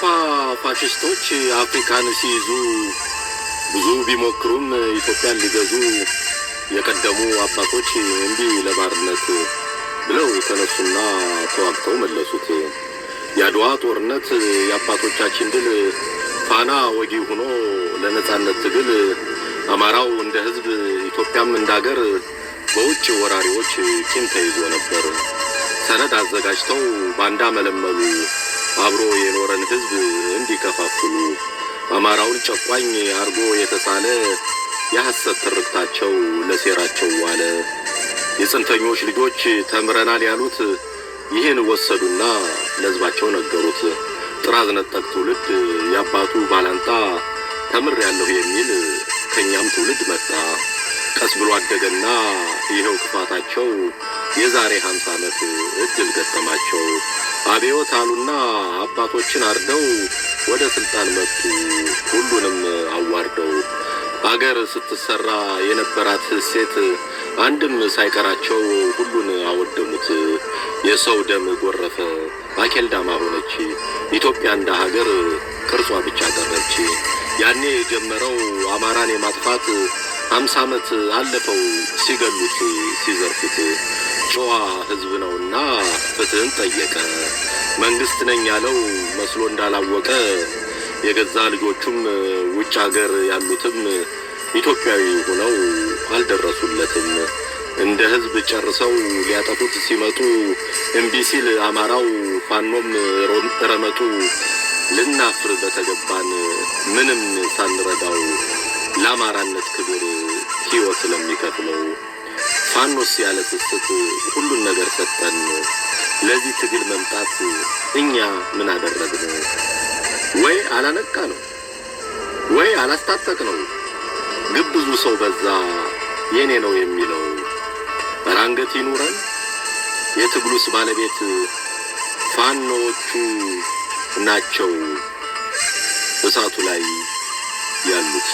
የአውሮፓ ፋሽስቶች አፍሪካን ሲይዙ ብዙ ቢሞክሩም ኢትዮጵያን ሊገዙ የቀደሙ አባቶች እምቢ ለባርነት ብለው ተነሱና ተዋግተው መለሱት። የአድዋ ጦርነት የአባቶቻችን ድል ፋና ወጊ ሆኖ ለነጻነት ትግል አማራው እንደ ሕዝብ ኢትዮጵያም እንደ አገር በውጭ ወራሪዎች ቂም ተይዞ ነበር። ሰነድ አዘጋጅተው ባንዳ መለመሉ፣ አብሮ የኖረን ሕዝብ እንዲከፋፍሉ። አማራውን ጨቋኝ አርጎ የተሳለ የሐሰት ትርክታቸው ለሴራቸው ዋለ። የጽንፈኞች ልጆች ተምረናል ያሉት ይህን ወሰዱና ለሕዝባቸው ነገሩት። ጥራዝ ነጠቅ ትውልድ የአባቱ ባላንጣ ተምሬያለሁ የሚል ከኛም ትውልድ መጣ። ቀስ ብሎ አደገና ይኸው ክፋታቸው የዛሬ 50 ዓመት እድል ገጠማቸው። አብዮት አሉና አባቶችን አርደው ወደ ስልጣን መጡ፣ ሁሉንም አዋርደው። አገር ስትሰራ የነበራት እሴት አንድም ሳይቀራቸው ሁሉን አወደሙት። የሰው ደም ጎረፈ፣ አኬልዳማ ሆነች። ኢትዮጵያ እንደ ሀገር ቅርጿ ብቻ ቀረች። ያኔ የጀመረው አማራን የማጥፋት 50 ዓመት አለፈው ሲገሉት ሲዘርፉት። ጨዋ ሕዝብ ነውና ፍትህን ጠየቀ። መንግስት ነኝ ያለው መስሎ እንዳላወቀ የገዛ ልጆቹም ውጭ ሀገር ያሉትም ኢትዮጵያዊ ሆነው አልደረሱለትም። እንደ ሕዝብ ጨርሰው ሊያጠፉት ሲመጡ እምቢ ሲል አማራው ፋኖም ረመጡ። ልናፍር በተገባን ምንም ሳንረዳው ለአማራነት ክብር ሕይወት ለሚከፍለው ፋኖስ ያለ ስስት ሁሉን ነገር ሰጠን። ለዚህ ትግል መምጣት እኛ ምን አደረግን? ወይ አላነቃ ነው ወይ አላስታጠቅ ነው። ግብዙ ሰው በዛ የኔ ነው የሚለው። ኧረ አንገት ይኑረን። የትግሉስ ባለቤት ፋኖዎቹ ናቸው እሳቱ ላይ ያሉት።